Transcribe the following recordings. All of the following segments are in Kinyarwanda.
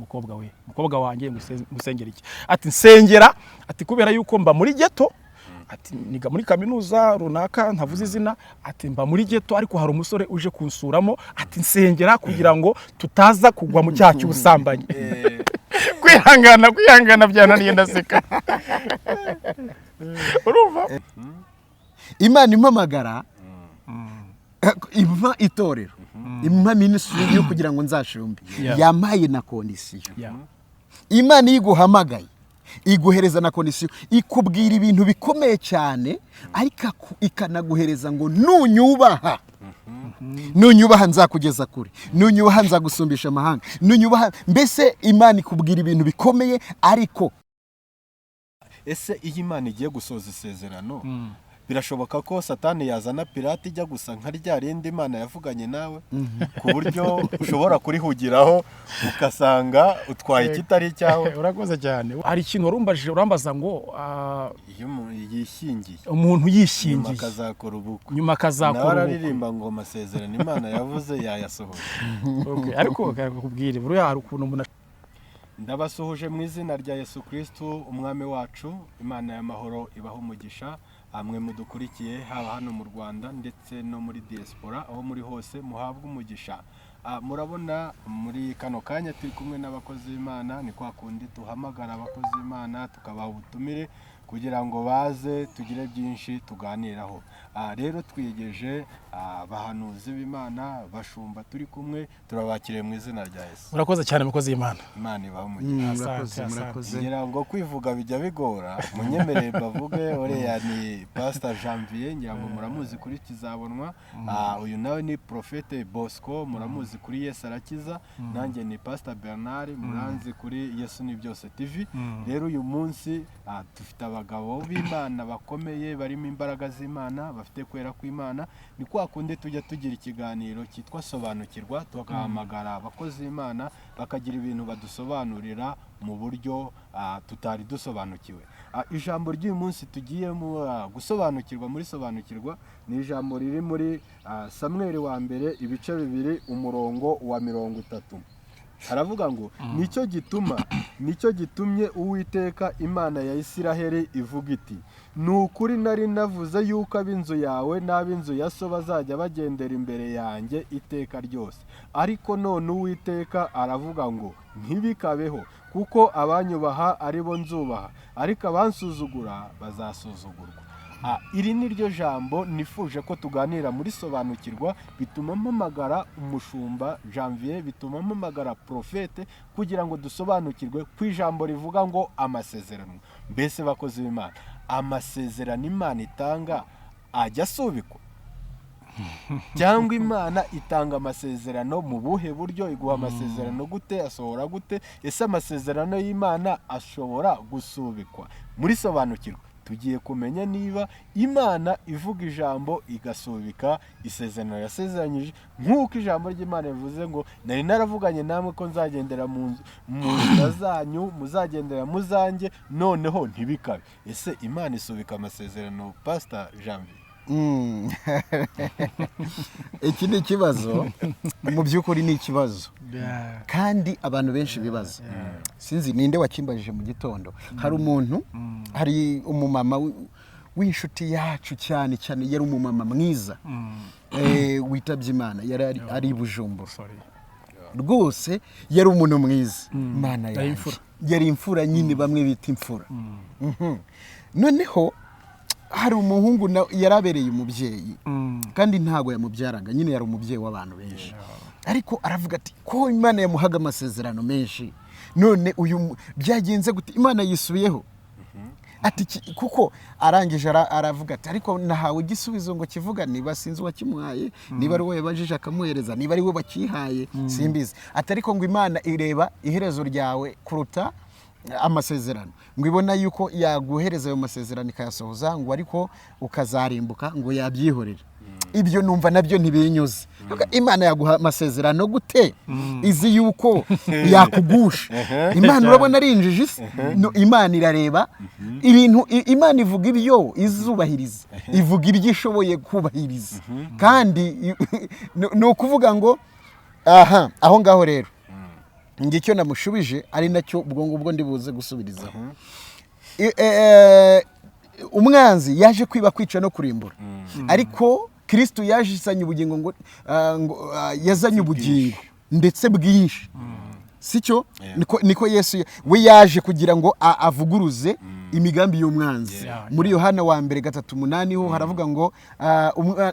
Mukobwa we, mukobwa wanjye, ngusengera iki? Ati: "Nsengera." Ati: "Kubera yuko mba muri ghetto." Ati: "Niga muri kaminuza runaka ntavuze izina." Ati: "Mba muri ghetto, ariko hari umusore uje kunsuramo." Ati: "Nsengera kugira ngo tutaza kugwa mu cyaha cy'ubusambanyi." Kwihangana, kwihangana byananiye, ndaseka, urumva? Imana impamagara, impa itorero, impa ministry yo kugira ngo nzashumbe, yampaye na condition. Imana iyo iguhamagaye iguhereza na condition, ikubwira ibintu bikomeye cyane, ariko ikanaguhereza ngo: "Nunyubaha, nunyubaha nzakugeza kure, nunyubaha nzagusumbisha amahanga, nunyubaha." Mbese Imana ikubwira ibintu bikomeye, ariko Ese iyo Imana igiye gusoza isezerano, birashoboka ko Satani yazana pirate ijya gusa nka rya rindi Imana yavuganye nawe, ku buryo ushobora kurihugiraho ugasanga utwaye ikitari icyawe? Urakoze cyane. Hari ikintu warumbajije, urambaza ngo iyo umuntu yishingiye, umuntu nyuma yishingiye, akazakora ubukwe, nyuma nawe akazakora ubukwe, araririmba ngo amasezerano Imana yavuze yayasohoye. Okay, ariko kakubwire, buriya hari ukuntu umuntu Ndabasuhuje mu izina rya Yesu Kirisitu Umwami wacu. Imana y'amahoro ibaho umugisha amwe mudukurikiye, haba hano mu Rwanda ndetse no muri diaspora, aho muri hose muhabwe umugisha. Murabona muri kano kanya turi kumwe n'abakozi b'Imana. Ni kwa kundi duhamagara abakozi b'Imana, tukabaha ubutumire kugira ngo baze tugire byinshi tuganiraho. Rero twiyegeje abahanuzi b'Imana, bashumba turi kumwe, turabakiriye mu izina rya Yesu. Urakoze cyane, mukozi w'Imana. Imana ibahe umugisha. Asante, Murakoze. asante. Murakoze. Ngira ngo kwivuga bijya bigora, munyemerere bavuge. Uriya ni Pastor Janvier, ngira ngo muramuzi kuri Kizabonwa. Uyu nawe ni Prophète Bosco, muramuzi kuri Yesu Arakiza. Nanjye ni Pastor Bernard, muranzi kuri Yesu ni Byose TV. Rero uyu munsi dufite abagabo b'Imana bakomeye, barimo imbaraga z'Imana, bafite kwera kw'Imana. Ni kwa kundi tujya tugira ikiganiro cyitwa Sobanukirwa, tugahamagara abakozi b'Imana bakagira ibintu badusobanurira mu buryo tutari dusobanukiwe. Ijambo ry'uyu munsi tugiye gusobanukirwa muri Sobanukirwa ni ijambo riri muri Samweli wa mbere, ibice 2, umurongo wa 30. Haravuga ngo: "Nicyo gituma, nicyo gitumye Uwiteka Imana ya Isiraheli ivuga iti: 'Ni ukuri nari navuze yuko ab'inzu yawe n'ab'inzu ya so bazajya bagendera imbere yanjye iteka ryose.' Ariko none Uwiteka aravuga ngo: 'Ntibikabeho, kuko abanyubaha ari bo nzubaha, ariko abansuzugura bazasuzugurwa.'" Iri ni ryo jambo nifuje ko tuganira muri Sobanukirwa, bituma mpamagara umushumba Janvier, bituma mpamagara Prophète, kugira ngo dusobanukirwe ku ijambo rivuga ngo amasezerano. Mbese bakozi b'Imana, amasezerano Imana itanga ajya asubikwa, cyangwa Imana itanga amasezerano mu buhe buryo? Iguha amasezerano gute? Asohora gute? Ese amasezerano y'Imana ashobora gusubikwa? Muri Sobanukirwa tugiye kumenya niba Imana ivuga ijambo igasubika isezerano yasezeranyije, nk'uko ijambo ry'Imana rivuze ngo: "Nari naravuganye namwe ko nzagendera mu nzira zanyu, muzagendera mu zanjye, noneho ntibikabe." Ese Imana isubika amasezerano, Pastor Janvier? Iki ni ikibazo, mu by'ukuri ni ikibazo kandi abantu benshi bibaza. Sinzi ninde wakimbajije mu gitondo. Hari umuntu, hari umumama w'inshuti yacu cyane cyane, yari umumama mwiza, witabye Imana, yari ari i Bujumbura. Sorry. Rwose yari umuntu mwiza, Imana Yari yanjye. imfura. Yari imfura nyine, bamwe bita imfura. Noneho hari umuhungu yari abereye umubyeyi, kandi ntabwo yamubyaraga nyine, yari umubyeyi w'abantu benshi. Ariko aravuga ati: "Ko Imana yamuhaga amasezerano menshi, none uyu byagenze gute? Imana yisubiyeho?" Ati kuko arangije aravuga ati: "Ariko nahawe igisubizo ngo kivuga." Niba sinzi uwakimuhaye, niba ari we yabajije akamuhereza, niba ari we bakihaye, simbizi. Ati: "Ariko ngo Imana ireba iherezo ryawe kuruta amasezerano, ngo ibona yuko yaguhereza ayo masezerano ikayasohoza, ngo ariko ukazarimbuka, ngo yabyihorera." Ibyo numva nabyo ntibinyuze. Imana yaguha amasezerano gute izi yuko yakugusha? Imana urabona ari injiji se? No, Imana irareba ibintu, Imana ivuga ibyo izubahiriza, ivuga ibyo ishoboye kubahiriza. Kandi ni ukuvuga ngo aha aho ngaho rero Njye icyo namushubije ari nacyo ubwo ngubwo ndi buze gusubirizaho. Umwanzi yaje kwiba, kwica no kurimbura, ariko Kristo yaje izanye ubugingo ngo yazanye ubugingo ndetse bwinshi, sicyo? Niko Yesu we yaje kugira ngo avuguruze imigambi y'umwanzi. Muri Yohana wa mbere 3:8 ho haravuga ngo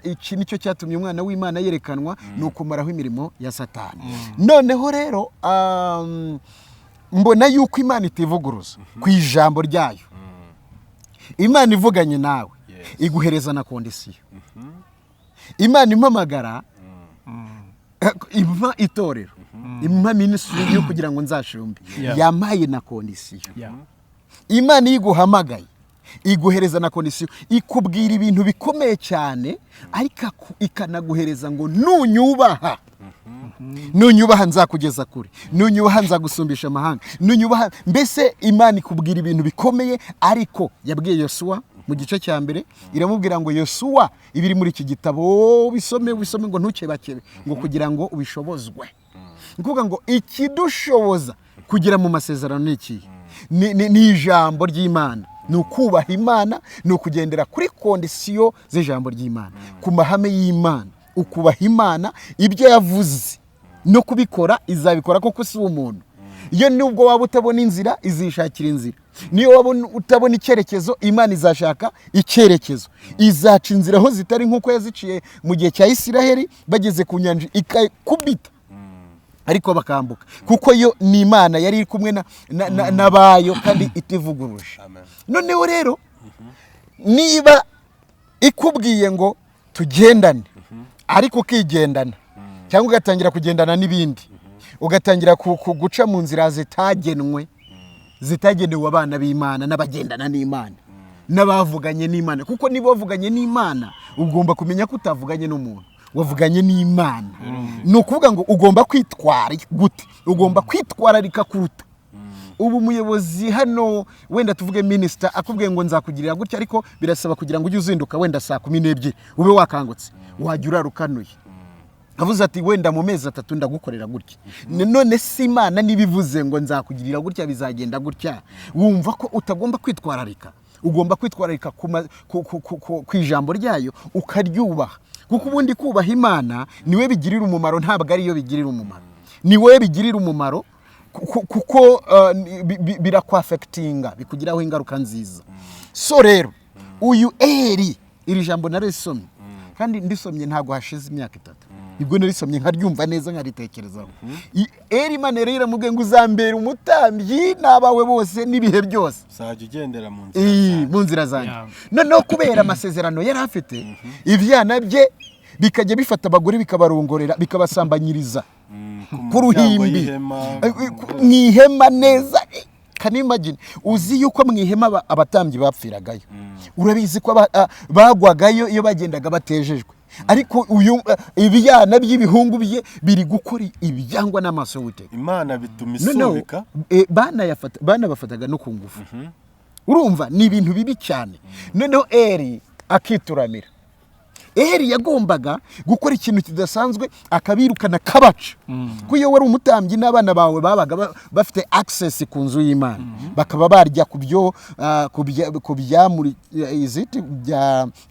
iki nicyo cyatumye Umwana w'Imana yerekanwa, ni ukumaraho imirimo ya Satani. Noneho rero mbona yuko Imana itivuguruza ku ijambo ryayo. Imana ivuganye nawe, iguhereza na condition. Imana impamagara, impa itorero, impa ministry yo kugira ngo nzashumbe, yampaye na condition. Imana iyo iguhamagaye iguhereza na condition, ikubwira ibintu bikomeye cyane, ariko ikanaguhereza ngo nunyubaha, nunyubaha nzakugeza kure, nunyubaha nzagusumbisha amahanga, nunyubaha. Mbese Imana ikubwira ibintu bikomeye, ariko yabwiye Yosuwa mu gice cya mbere, iramubwira ngo: "Yosuwa, ibiri muri iki gitabo bisome, bisome ngo ntukebakebe, ngo kugira ngo ubishobozwe." Ni ukuvuga ngo ikidushoboza kugera mu masezerano ni ikihe? Ni ijambo ry'Imana, ni ukubaha Imana, ni ukugendera kuri condition z'ijambo ry'Imana, ku mahame y'Imana, ukubaha Imana ibyo yavuze no kubikora. Izabikora kuko si umuntu. Iyo nubwo waba utabona inzira, izishakira inzira. Niyo waba utabona icyerekezo, Imana izashaka icyerekezo, izaca inzira aho zitari, nk'uko yaziciye mu gihe cya Isiraheli bageze ku nyanja ikakubita ariko bakambuka, kuko yo ni Imana yari iri kumwe n'abayo kandi itivuguruje. Amen. Noneho rero niba ikubwiye ngo tugendane, ariko ukigendana cyangwa ugatangira kugendana n'ibindi, ugatangira guca mu nzira zitagenwe, zitagenewe abana b'Imana n'abagendana n'Imana n'abavuganye n'Imana, kuko niba wavuganye n'Imana ugomba kumenya ko utavuganye n'umuntu, wavuganye n'Imana. Ni ukuvuga ngo ugomba kwitwara gute? Ugomba kwitwararika kuruta ubu umuyobozi hano, wenda tuvuge minisita, akubwiye ngo nzakugirira gutya, ariko birasaba kugira ngo ujye uzinduka wenda saa 12 ube wakangutse, wajya urara ukanuye. Avuze ati wenda mu mezi 3 ndagukorera gutya. None si Imana niba ivuze ngo nzakugirira gutya, bizagenda gutya, wumva ko utagomba kwitwararika? Ugomba kwitwararika ku ijambo ryayo, ukaryubaha, kuko ubundi kubaha Imana niwe bigirira umumaro, ntabwo ariyo bigirira umumaro, ni wowe bigirira umumaro, kuko birakwaffectinga, bikugiraho ingaruka nziza. So rero uyu Eri, iri jambo narisomye, kandi ndisomye ntabwo hashize imyaka 3, nibwo narisomye nkaryumva neza, nkaritekerezaho. Eri, Imana rero iramubwiye ngo uzambera umutambyi n'abawe bose n'ibihe byose. Uzajya ugendera mu nzira zanjye. Mu nzira zanjye. Noneho kubera amasezerano yari afite, ibyana bye bikajya bifata abagore bikabarongorera, bikabasambanyiriza Ku ku muryango ruhimbi. y'ihema. Mu ihema neza. Can you imagine? Uzi yuko mu ihema abatambyi bapfiragayo? Urabizi ko bagwagayo iyo bagendaga batejejwe. Ariko uyu ibyana by'ibihungu bye biri gukora ibyangwa n'amaso y'Uwiteka. Imana bituma Noneho isubika. Banabafataga no ku ngufu. Urumva ni ibintu bibi cyane. Noneho Eri akituramira. Eri yagombaga gukora ikintu kidasanzwe, akabirukana, akabaca, kuko iyo wari umutambyi n'abana bawe babaga bafite access ku nzu y'Imana, bakaba barya ku byo ku byamuri iziti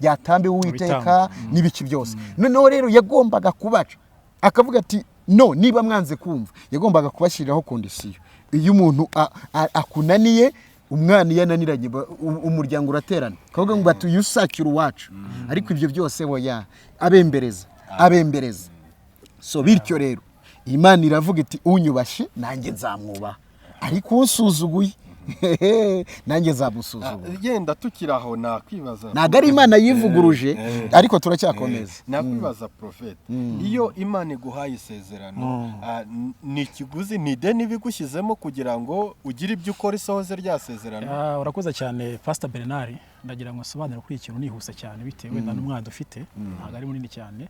byatambiwe Uwiteka n'ibiki byose. Noneho rero yagombaga kubaca, akavuga ati no, niba mwanze kumva. Yagombaga kubashyiriraho condition. Iyo umuntu akunaniye, umwana iyo ananiranye, umuryango uraterana kavuga ngo bati uyu usakira uwacu. Ariko ibyo byose oya, abembereza, abembereza. So bityo rero Imana iravuga iti unyubashe nanjye nzamwubaha, ariko usuzuguye nanjye nzamusuzugura. Yenda tukiri aho nakwibaza. Ntabwo ari Imana yivuguruje, ariko turacyakomeza. Nakwibaza profete, iyo Imana iguhaye isezerano, ni ikiguzi, ni ideni ibigushyizemo kugira ngo ugire ibyo ukora isohoze rya sezerano? Urakoze cyane, Pastor Bernard. Ndagira ngo nsobanure kuri iki kintu nihuse cyane, bitewe wenda n'umwanya dufite ntabwo ari munini cyane,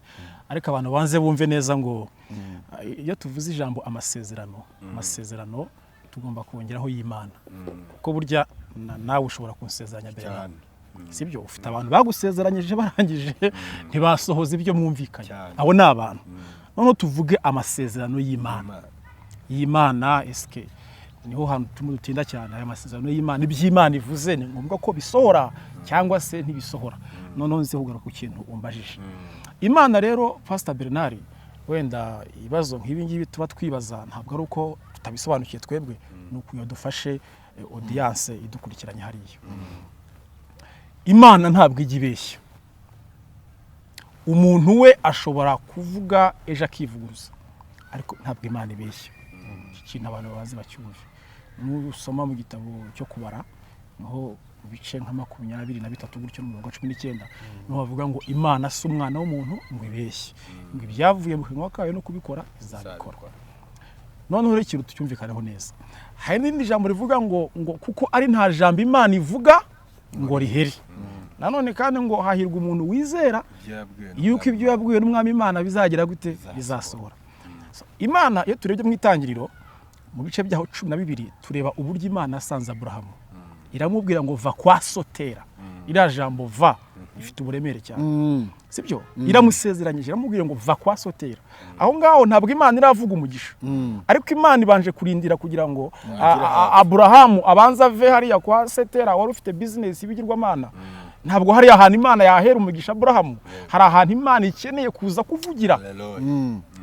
ariko abantu banze bumve neza ngo iyo tuvuze ijambo amasezerano, amasezerano tugomba kongeraho y'Imana, kuko burya nawe ushobora kunsezeranya, Bernard, Cyane. sibyo? Ufite abantu bagusezeranyije, barangije ntibasohoza ibyo mwumvikanye. Cyane. Abo ni abantu. Noneho tuvuge amasezerano y'Imana. Imana. y'Imana, eske niho hantu turimo dutinda cyane. Aya masezerano y'Imana, iby'Imana ivuze ni ngombwa ko bisohora cyangwa se ntibisohora? Noneho nzi kugaruka ku kintu umbajije. Imana rero, Pastor Bernard, wenda ibibazo nk'ibi ngibi tuba twibaza ntabwo ari uko tutabisobanukiye twebwe, ni uko dufashe audience idukurikiranye hariya. Imana ntabwo ijya ibeshya. Umuntu we ashobora kuvuga ejo akivuguruza, ariko ntabwo Imana ibeshya. Iki kintu abantu bazi bacyumve. Nusoma mu gitabo cyo Kubara, niho mu bice nka 23 gutyo n'umurongo wa 19, niho bavuga ngo Imana si umwana w'umuntu ngo ibeshye, ngo ibyavuye mu kanwa kayo no kubikora izabikora. Noneho rero ikintu tucyumvikaneho neza, hari n'irindi jambo rivuga ngo kuko ari nta jambo Imana ivuga ngo rihere. Nanone kandi ngo hahirwa umuntu wizera yuko ibyo yabwiwe n'Umwami Imana bizagira gute? Bizasohora. So, Imana iyo turebye mu Itangiriro mu bice byaho 12, tureba uburyo Imana yasanze Aburahamu, iramubwira ngo va kwa sotera. Iriya jambo va ifite uburemere cyane, sibyo? Iramusezeranyije, iramubwira ngo va kwa sotera. Aho ngaho ntabwo Imana iravuga umugisha, ariko Imana ibanje kurindira kugira ngo Aburahamu abanze ave hariya kwa setera wari ufite bizinesi y'ibigirwamana. Ntabwo hariya ahantu Imana yahera umugisha Aburahamu, hari ahantu Imana ikeneye kuza kuvugira.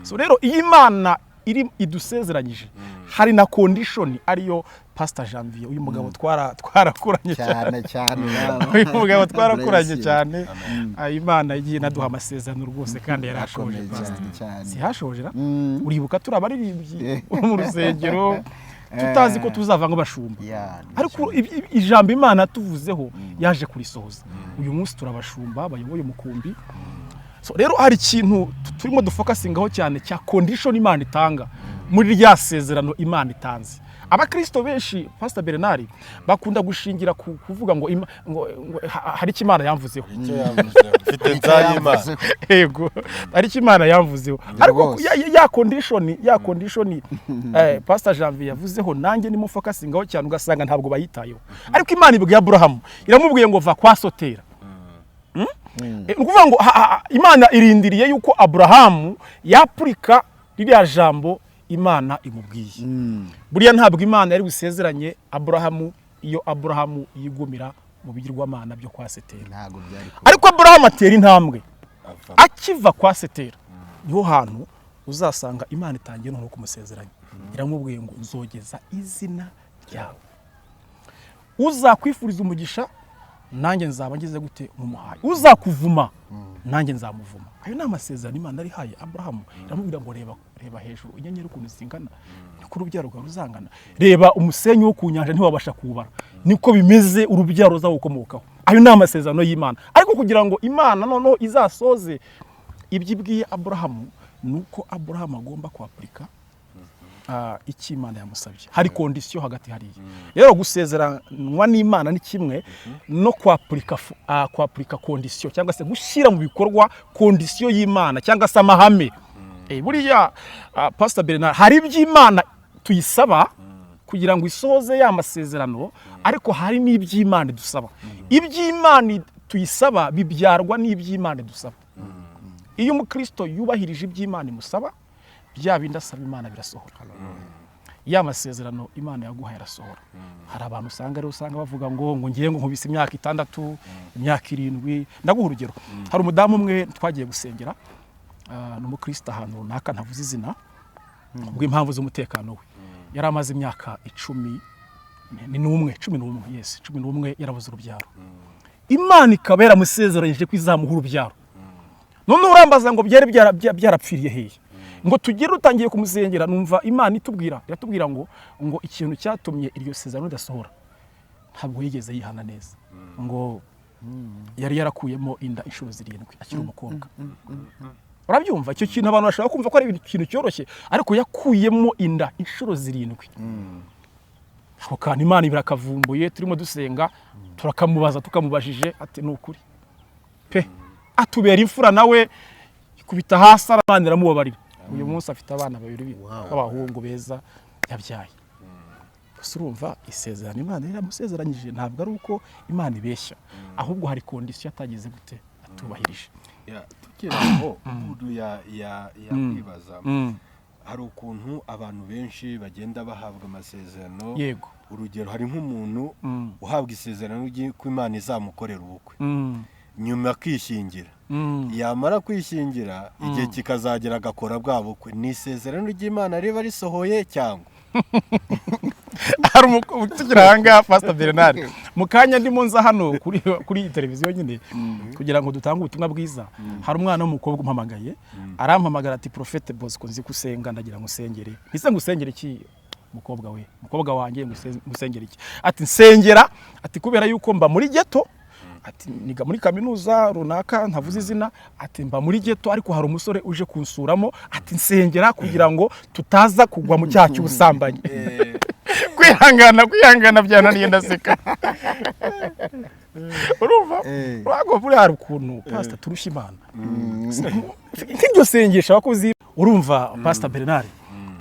So rero iyo Imana iri idusezeranyije, hari na condition, ariyo Pastor Janvier, uyu mugabo twarakuranye cyane cyane. Uyu mugabo twarakuranye cyane. Imana yagiye inaduha amasezerano rwose kandi yarashoje. Cyane. Si hashoje? Uribuka turi abaririmbyi mu rusengero, tutazi ko tuzava nk'abashumba, ariko ijambo Imana tuvuzeho yaje kurisohoza. Uyu munsi turabashumba bayoboye umukumbi. So rero hari ikintu turimo dufocusingaho cyane cya condition Imana itanga muri rya sezerano Imana itanze. Abakristo benshi, Pastor Bernard, bakunda gushingira ku kuvuga ngo hari icyo Imana yamvuzeho. Icyo yavuzeho, mfite nzayimana. Yego, hari icyo Imana yamvuzeho, ariko Rwose. ya condition Pastor Janvier yavuzeho, nanjye nimo focusingaho cyane, ugasanga ntabwo bayitayeho. Ariko Imana ibwiye Aburahamu, iramubwiye ngo va kwa sotera. Ni ukuvuga ngo Imana irindiriye yuko Aburahamu yapurika ririya jambo Imana imubwiye. Buriya ntabwo Imana yari busezeranye Aburahamu iyo Aburahamu yigumira mu bigirwamana byo kwa setera. Ntabwo byari kuba. Ariko Aburahamu atera intambwe. Ava. Akiva kwa setera niho hantu uzasanga Imana itangiye noneho kumusezeranya. Iramubwiye ngo nzogeza izina ryawe, uzakwifuriza umugisha nanjye nzaba ngize gute? Mumuhaye. Uzakuvuma nanjye nzamuvuma. Ayo ni amasezerano Imana yarihaye Aburahamu. Iramubwira ngo reba, reba hejuru inyenyeri ukuntu zingana, niko urubyaro rwawe ruzangana. Reba umusenyi wo ku nyanja, ntiwabasha kuwubara, niko bimeze urubyaro ruzawukomokaho. Ayo ni amasezerano y'Imana. Ariko kugira ngo Imana noneho izasoze ibyo ibwiye Aburahamu, ni uko Aburahamu agomba kwapurika icyo Imana yamusabye. Hari condition hagati hariya. Rero gusezeranwa n'Imana ni kimwe no kwapurika kwapurika condition, cyangwa se gushyira mu bikorwa condition y'Imana cyangwa se amahame. Buriya Pastor Bernard, hari ibyo Imana tuyisaba kugira ngo isohoze ya masezerano, ariko hari n'iby'Imana idusaba. Iby'Imana tuyisaba bibyarwa n'iby'Imana idusaba. Iyo umukristo yubahirije iby'Imana imusaba, bya bindi asaba Imana birasohora, ya masezerano Imana yaguhaye arasohora. Hari abantu usanga rero usanga bavuga ngo ngiye ngo nkubise imyaka 6, imyaka 7. Ndaguha urugero, hari umudamu umwe twagiye gusengera, ni umukristo ahantu runaka ntavuze izina kubw'impamvu z'umutekano we. Yari amaze imyaka 10 ni n'umwe, 11, yes, 11, yarabuze urubyaro. Imana ikaba yaramusezeranyije ko izamuha urubyaro. None urambaza ngo byari byarapfiriye hehe? Ngo tugere utangiye kumusengera, numva Imana itubwira, iratubwira ngo ikintu cyatumye iryo sezerano ridasohora, ntabwo yigeze yihana neza, ngo yari yarakuyemo inda inshuro 7 akiri umukobwa. Urabyumva icyo kintu? Abantu bashobora kumva ko ari ikintu cyoroshye, ariko yakuyemo inda inshuro 7. Ako kantu Imana birakavumbuye turimo dusenga, turakamubaza, tukamubajije ati ni ukuri pe, atubera imfura nawe ikubita hasi, Imana iramubabarira. Uyu munsi afite abana babiri b'abahungu beza yabyaye. Gusa urumva isezerano Imana yaramusezeranyije, ntabwo ari uko Imana ibeshya, ahubwo hari condition atageze gute? Atubahirije. Ya, tukiri aho, umuntu yakwibaza Hari ukuntu abantu benshi bagenda bahabwa amasezerano. Urugero, hari nk'umuntu uhabwa isezerano ry'uko Imana izamukorera ubukwe, nyuma akishingira. Yamara kwishingira, igihe kikazagera agakora bwa bukwe. Ni isezerano ry'Imana riba risohoye cyangwa? Hari umukobwa tukiri aha ngaha, Pastor Bernard, mu kanya ndimo nza hano kuri iyi televiziyo nyine kugira ngo dutange ubutumwa bwiza, hari umwana w'umukobwa umpamagaye. Arampamagara ati: "Prophète Bosco, nzi ko usenga, ndagira ngo usengere." Ntise ngusengere iki, mukobwa we, mukobwa wanjye? Ngusengere iki? Ati: "Nsengera," ati, "kubera yuko mba muri ghetto," ati, "niga muri kaminuza runaka ntavuze izina," ati, "mba muri ghetto, ariko hari umusore uje kunsuramo," ati, "nsengera kugira ngo tutaza kugwa mu cyaha cy'ubusambanyi." Kwihangana, kwihangana byananiye, ndaseka. Urumva, ntabwo buriya hari ukuntu, Pastor, turusha Imana nk'iryo sengesho abakozi. Urumva, Pastor Bernard,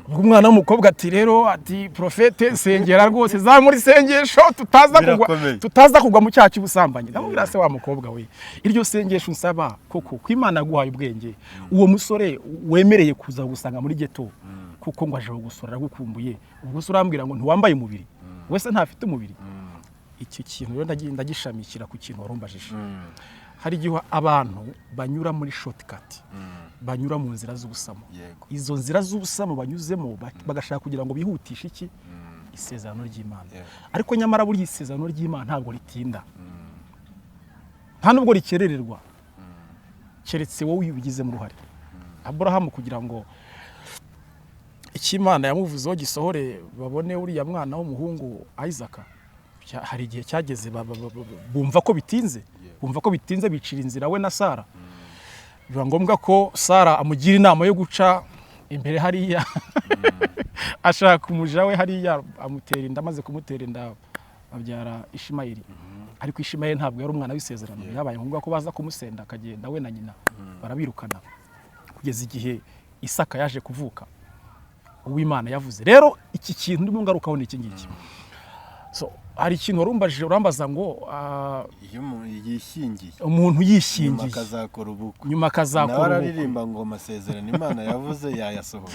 ubwo umwana w'umukobwa ati rero, ati: "Prophète, sengera rwose, zamura isengesho tutaza kugwa Birakomeye. tutaza kugwa mu cyaha cy'ubusambanyi." Ndamubwira: "Se wa mukobwa we, iryo sengesho unsaba koko, ko Imana yaguhaye ubwenge, uwo musore wemereye kuza gusanga muri ghetto kuko ngo aje kugusura, aragukumbuye, ubwo se urambwira ngo ntiwambaye umubiri? Wese ntafite umubiri?" Icyo kintu rero ndagishamikira ku kintu warumbajije. Hari igihe abantu banyura muri shortcut, banyura mu nzira z'ubusamo. Izo nzira z'ubusamo banyuzemo, bagashaka kugira ngo bihutishe iki? Isezerano ry'Imana. Ariko nyamara burya isezerano ry'Imana ntabwo ritinda, nta nubwo rikerererwa, keretse wowe ubigizemo uruhare. Aburahamu, kugira ngo icyo Imana yamuvuzeho gisohore, babone uriya mwana w'umuhungu Isaka, hari igihe cyageze bumva ko bitinze, bumva ko bitinze, bicira inzira we na Sara. Biba ngombwa ko Sara amugira inama yo guca imbere hariya, ashaka umuja we hariya, amutera inda. Amaze kumutera inda, abyara Ishimayeli. Ariko Ishimayeli ntabwo yari umwana w'isezerano. Byabaye ngombwa ko baza kumusenda, akagenda we na nyina, barabirukana, kugeza igihe Isaka yaje kuvuka, uw'Imana yavuze. Rero iki kintu ndimo ngarukaho ni iki ngiki. So, hari ikintu warumbajije, urambaza ngo Iyo umuntu yishingiye, umuntu nyuma yishingiye, akazakora ubukwe, nyuma nawe akazakora ubukwe. Araririmba ngo amasezerano Imana yavuze yayasohoye.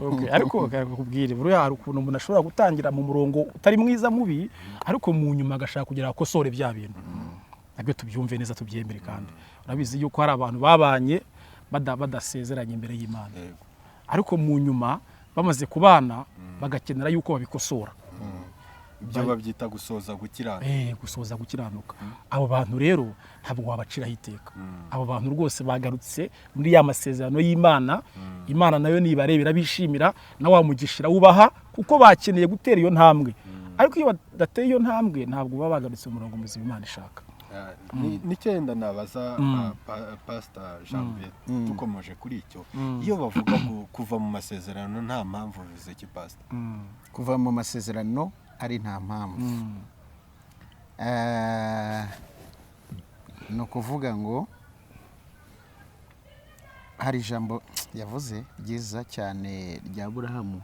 Okay, ariko kakubwire, buriya hari ukuntu umuntu ashobora gutangira mu murongo utari mwiza, mubi, ariko mu nyuma agashaka kugira ngo akosore bya bintu. Nabyo tubyumve neza, tubyemere. Kandi urabizi yuko hari abantu babanye badasezeranye imbere y'Imana, ariko mu nyuma bamaze kubana bagakenera yuko babikosora. Ibyo babyita gusoza gukiranuka. Gusoza gukiranuka. Abo bantu rero ntabwo wabaciraho iteka. Abo bantu rwose bagarutse muri ya masezerano y'Imana. Imana nayo nibarebera bishimira na wa mugisha wubaha, kuko bakeneye gutera iyo ntambwe. Ariko iyo badateye iyo ntambwe, ntabwo baba bagarutse mu murongo muzima Imana ishaka. N'icyenda nabaza, Pastor Janvier, dukomeje kuri icyo, iyo bavuga kuva mu masezerano nta mpamvu, bivuze iki, Pastor? Kuva mu masezerano ari nta mpamvu, ni ukuvuga ngo hari ijambo yavuze ryiza cyane rya Aburahamu: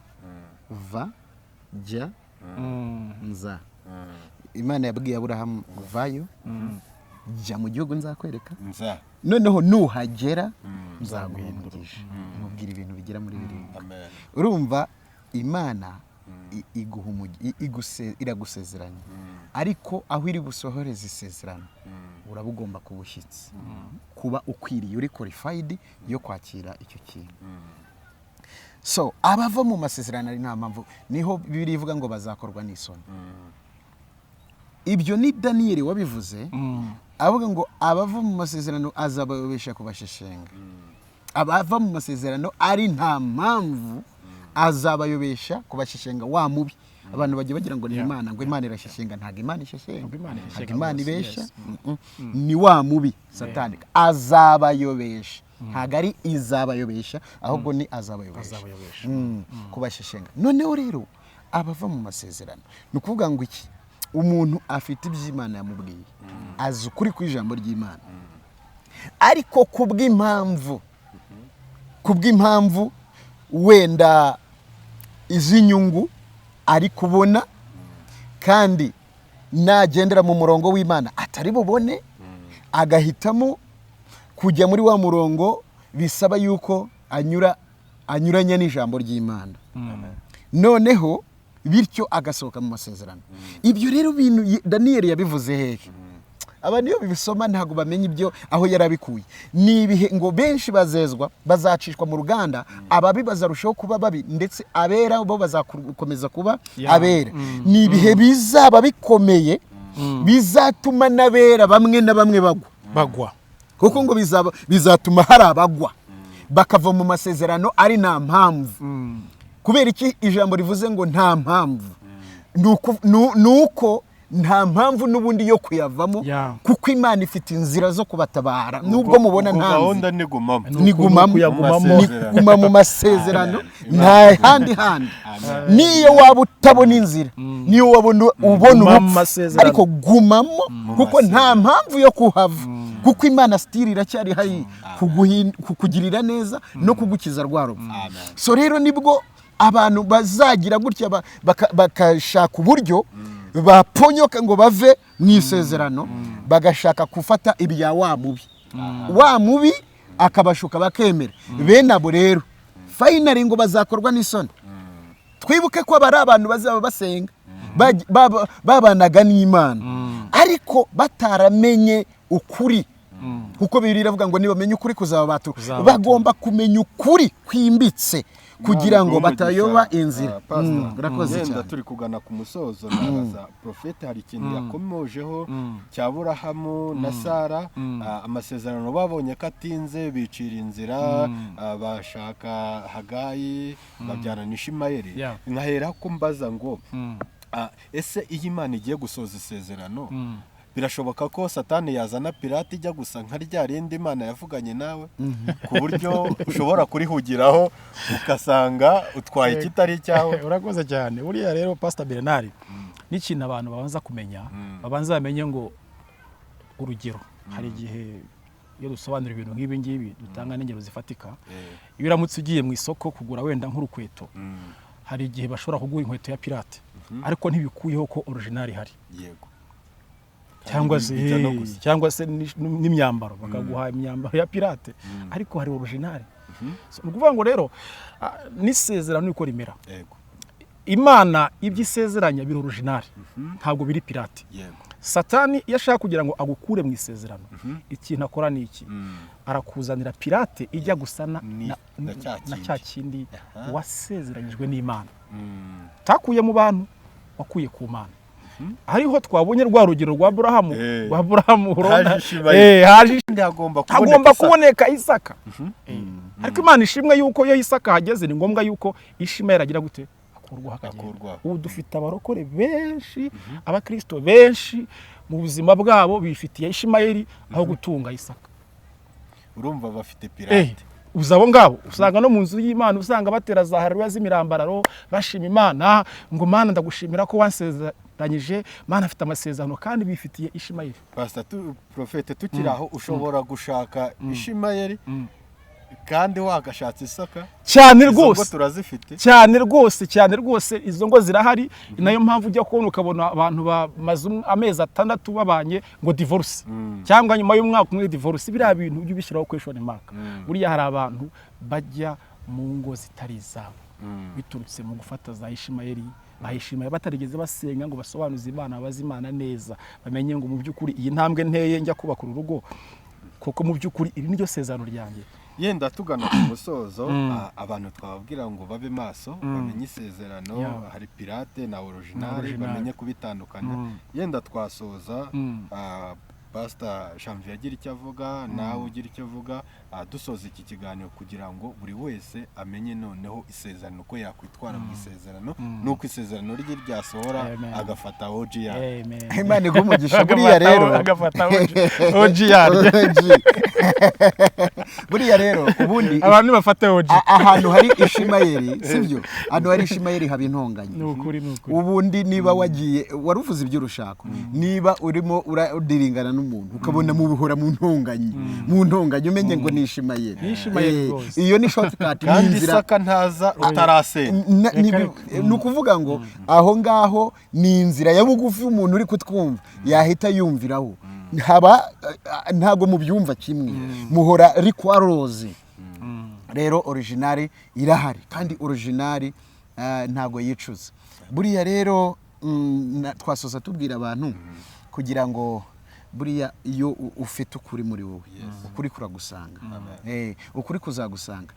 "Va, jya, nza." Imana yabwiye Aburahamu: "Vayo, jya mu gihugu nzakwereka, Nza. noneho nuhagera nzaguha umugisha." Mubwira ibintu bigera muri 7. Amen. Urumva, Imana iguha iragusezeranya, ariko aho iri busohoreze isezerano uraba ugomba kuba ushyitse, kuba ukwiriye, uri qualified yo kwakira icyo kintu. So abava mu masezerano ari nta mpamvu, niho Bibiliya ivuga ngo bazakorwa n'isoni. Ibyo ni Daniyeli wabivuze, avuga ngo abava mu masezerano azabayobesha kubasheshenga. Abava mu masezerano ari nta mpamvu azabayobesha kubasheshenga, wa mubi. Abantu bajya bagira ngo ni Imana, ngo Imana irasheshenga. Ntabwo Imana isheshenga. Ntabwo Imana isheshenga Ntabwo Imana rwose, ibeshya. yes. Ni wa mubi Satani azabayobesha. Ntabwo ari izabayobesha, ahubwo ni azabayobesha. Azabayobesha. Kubasheshenga. Noneho rero abava mu masezerano, ni ukuvuga ngo iki? Umuntu afite iby'Imana yamubwiye, azi ukuri ku ijambo ry'Imana, ariko kubw'impamvu wenda iz'inyungu ari kubona, kandi nagendera mu murongo w'Imana atari bubone, agahitamo kujya muri wa murongo bisaba yuko anyura Anyuranya n'ijambo ry'Imana, noneho bityo agasohoka mu masezerano. Ibyo rero bintu Daniyeli yabivuze hehe? Abantu iyo bibisoma ntabwo bamenya ibyo aho yarabikuye. Ni ibihe ngo benshi bazezwa, bazacishwa mu ruganda, ababi bazarushaho kuba babi, ndetse abera bo bazakomeza kuba abera. Ni ibihe bizaba bikomeye, bizatuma n'abera bamwe na bamwe bagwa. Bagwa. Kuko ngo bizaba bizatuma hari abagwa bakava mu masezerano ari nta mpamvu. Kubera iki ijambo rivuze ngo nta mpamvu? Ni uko nta mpamvu n'ubundi yo kuyavamo, kuko Imana ifite inzira zo kubatabara nubwo mubona Ubwo nta gahunda nzira. nigumamo. Nigumamo. Kuyagumamo. Ni guma mu masezerano, nta handi handi. Niyo waba utabona inzira, niyo wabona ubona Guma mu urupfu, masezerano. ariko gumamo, kuko nta mpamvu yo kuhava, kuko Imana still iracyari hari kukugirira neza no kugukiza rwa rupfu. So rero nibwo abantu bazagira gutya bakashaka uburyo baponyoka ngo bave mu isezerano, bagashaka gufata ibya wa mubi, wa mubi akabashuka bakemera. Bene abo rero finally ngo bazakorwa n'isoni. Twibuke ko aba ari abantu bazaba basenga, babanaga n'Imana, ariko bataramenye ukuri, kuko Bibiliya iravuga ngo nibamenya ukuri kuzaba batura. Kuzabatura. Bagomba kumenya ukuri kwimbitse kugira ngo Imana batayoba iguhe umugisha, inzira. Pastor. Urakoze Yenda cyane. turi kugana ku musozo, nabaza Profete, hari ikintu yakomojeho cya Burahamu na Sara, amasezerano babonye ko atinze, bicira inzira, bashaka Hagayi, babyarana Ishimayeli. Nkahera ko mbaza ngo ese iyo Imana igiye gusoza isezerano, birashoboka ko Satani yazana pirate ijya gusa nka rya rindi Imana yavuganye nawe, ku buryo ushobora kurihugiraho ugasanga utwaye ikitari icyawe? Urakoze cyane. Buriya rero, Pastor Bernard, n'ikintu abantu babanza kumenya, babanza bamenye ngo urugero, hari igihe iyo dusobanura ibintu nk'ibi ngibi dutanga n'ingero zifatika. Iyo uramutse ugiye mu isoko kugura wenda nk'urukweto, hari igihe bashobora kuguha inkweto ya pirate, ariko ntibikuyeho ko original ihari. Cyangwa se Bijya no gusa. cyangwa se n'imyambaro, bakaguha imyambaro ya pirate ariko hari original. So, ni ukuvuga ngo rero n'isezerano niko rimera. Imana ibyo isezeranya biri original, ntabwo biri pirate. Satani iyo ashaka kugira ngo agukure mu isezerano, ikintu akora ni iki? Arakuzanira pirate ijya gusa Na cya na kindi. cya kindi wasezeranyijwe n'Imana, utakuye mu bantu, wakuye ku Mana. Hariho twabonye rwa rugero rwa Burahamu, rwa Burahamu urabona. Haje Ishimayeli. Haje Kandi hagomba kuboneka hagomba Isaka. kuboneka Isaka. Ariko Imana ishimwe yuko iyo Isaka hageze, ni ngombwa yuko Ishimayeli agira gute? Akurwaho akagenda. Akurwaho. Ubu dufite abarokore benshi, abakristo benshi, mu buzima bwabo bifitiye Ishimayeli aho gutunga Isaka. Urumva bafite pirate. Uza abo ngabo usanga no mu nzu y'Imana, usanga batera za haleluya z'imirambararo, bashima Imana ngo: "Mana, ndagushimira ko wansezeranyije." Mana afite amasezerano kandi bifitiye Ishimayeli. Pastor Profete, tukiri aho, ushobora gushaka Ishimayeli kandi wagashatse Isaka? Cyane Izo ngo rwose. turazifite. Cyane rwose, cyane rwose, izo ngo zirahari. Ni nayo mpamvu ujya kubona ukabona abantu bamaze amezi 6 babanye ngo divorce, cyangwa nyuma y'umwaka umwe divorce. Biriya bintu ujye ubishyiraho question mark. Buriya hari abantu bajya mu ngo zitari izabo biturutse mu gufata za Ishimayeli, bayishimiye batarigeze basenga ngo basobanuze Imana, babaze Imana neza, bamenye ngo mu by'ukuri iyi ntambwe nteye njya kubaka uru rugo, kuko mu by'ukuri iri ni ryo sezerano ryanjye. Yenda tugana ku musozo, abantu twababwira ngo babe maso, bamenye isezerano. Hari pirate na original, Original. bamenye kubitandukanya. Yenda twasoza, Pastor Janvier agira icyo avuga, nawe ugira icyo avuga, dusoza iki kiganiro, kugira ngo buri wese amenye noneho isezerano, uko yakwitwara mu isezerano, n'uko isezerano rye ryasohora, Amen. agafata OG yayo. Amen. Imana iguhe umugisha. Buriya rero Agafata OG yaryo. OG. Buriya rero ubundi Abantu bafate OG. Ahantu hari Ishimayeli, sibyo, ahantu hari Ishimayeli haba intonganya. Ni ukuri, ni ukuri. Ubundi niba wagiye, wari uvuze iby'urushako, niba urimo uradiringana n'umuntu ukabona muhora mu ntonganya, mu ntonganya, umenye ngo ni Ishimayeli. Ni Ishimayeli rwose. Iyo ni shortcut, ni Kandi inzira. Isaka ntaza utarasenya. Reka reka. Ni ukuvuga ngo aho ngaho ni inzira ya bugufi umuntu uri kutwumva yahita yumviraho. Haba ntabwo mubyumva kimwe, muhora rikwaroze. Rero original irahari, kandi original ntago yicuza. Buriya rero twasoza tubwira abantu kugira ngo buriya iyo ufite ukuri muri wowe, ukuri kuragusanga. Ukuri kuzagusanga.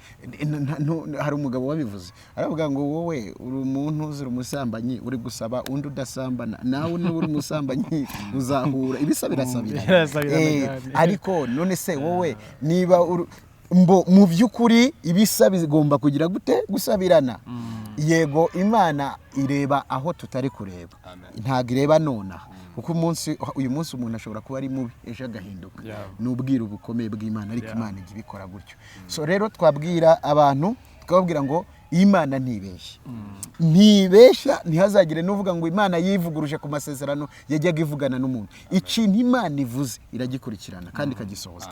Hari umugabo wabivuze, aravuga ngo wowe uri umuntu uzira umusambanyi, uri gusaba undi udasambana, nawe niba uri umusambanyi uzahura ibisa birasabirana. Birasabirana cyane. Ariko none se wowe niba mbo mu by'ukuri ibisa bigomba kugira gute? Gusabirana. Yego, Imana ireba aho tutari kureba, ntabwo ireba nonaha, kuko uyu munsi umuntu ashobora kuba ari mubi, ejo agahinduka. Ni ubwiru bukomeye bw'Imana, ariko Imana ijya ibikora gutyo. So rero twabwira abantu, tukababwira ngo Imana ntibeshya, ntibeshya. Ntihazagire n'uvuga ngo Imana yivuguruje ku masezerano yajyaga ivugana n'umuntu. Ikintu Imana ivuze iragikurikirana kandi ikagisohoza.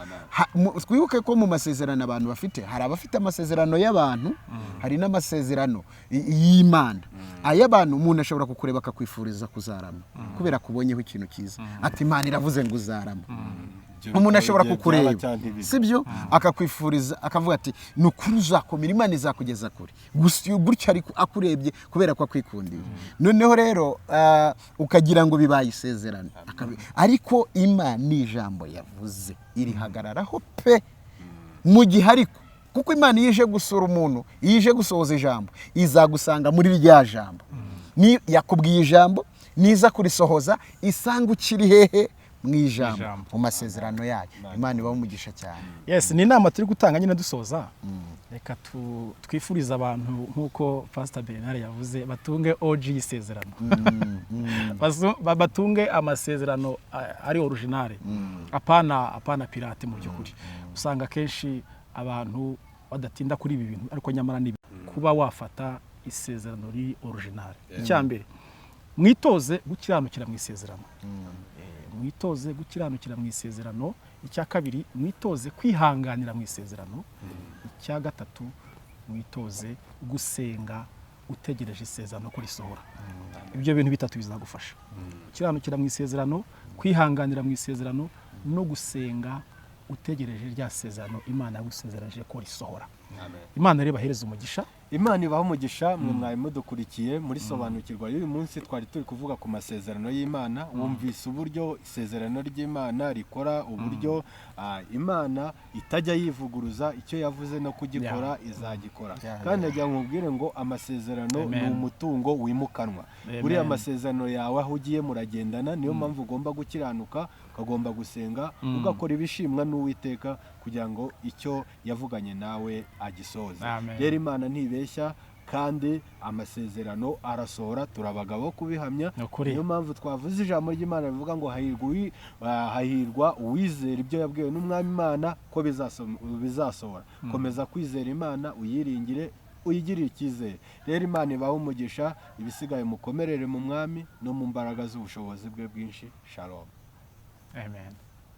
Twibuke ko mu masezerano abantu bafite, hari abafite amasezerano y'abantu, hari n'amasezerano y'Imana. Ay'abantu, umuntu ashobora kukureba akakwifuriza kuzarama kubera akubonyeho ikintu cyiza, ati Imana iravuze ngo uzarama. Umuntu ashobora kukureba, sibyo, akakwifuriza, akavuga ati ni ukuri uzakomera, Imana izakugeza kure. Gusa iyo gutyo ariko akurebye kubera ko akwikundiye, noneho rero ukagira ngo bibaye isezerano. Ariko Imana ni ijambo yavuze irihagararaho pe. Mu gihe ariko kuko Imana iyo ije gusura umuntu, iyo ije gusohoza ijambo, izagusanga muri rya jambo. Ni yakubwiye ijambo, niza kurisohoza isanga ukiri hehe? Mu ijambo, Ijambo. mu masezerano yayo. Imana ibahe umugisha cyane. Yes, ni inama turi gutanga nyine dusoza. Reka twifurize abantu, nk'uko Pastor Bernard yavuze, batunge OG y'isezerano. Batunge amasezerano ari original, apana pirate. Mu by'ukuri usanga akenshi abantu badatinda kuri ibi bintu, ariko nyamara ni kuba wafata isezerano riri original. Icya mbere, mwitoze gukiranukira mu isezerano. Mwitoze gukiranukira mu isezerano. Icya kabiri, mwitoze kwihanganira mu isezerano. Icya gatatu, mwitoze gusenga utegereje isezerano ko risohora. Ibyo bintu bitatu bizagufasha: gukiranukira mu isezerano, kwihanganira mu isezerano, no gusenga utegereje rya sezerano Imana yagusezeranyije ko risohora. Imana rero ibahereze umugisha. Imana ibaha umugisha mwe mwari mudukurikiye muri sobanukirwa y'uyu munsi. Twari turi kuvuga ku masezerano y'Imana. Wumvise uburyo isezerano ry'Imana rikora, uburyo Imana itajya yivuguruza icyo yavuze, no kugikora izagikora. Kandi nagira ngo nkubwire ngo amasezerano ni Amen. umutungo wimukanwa. Amen. Buriya amasezerano yawe aho ugiye muragendana. Niyo mpamvu ugomba gukiranuka, ukagomba gusenga, ugakora ibishimwa n'Uwiteka kugira ngo icyo yavuganye nawe agisohoze. Amen. Rero Imana ntibeshya kandi amasezerano arasohora, turi abagabo bo kubihamya. Ni ukuri. Niyo mpamvu twavuze ijambo ry'Imana rivuga ngo hahirwa uwizera ibyo yabwiwe n'Umwami Imana ko bizasohora. Komeza kwizera Imana, uyiringire, uyigirire icyizere. Rero Imana ibahe umugisha. Ibisigaye mukomerere mu Mwami no mu mbaraga z'ubushobozi bwe bwinshi. Shalom. Amen.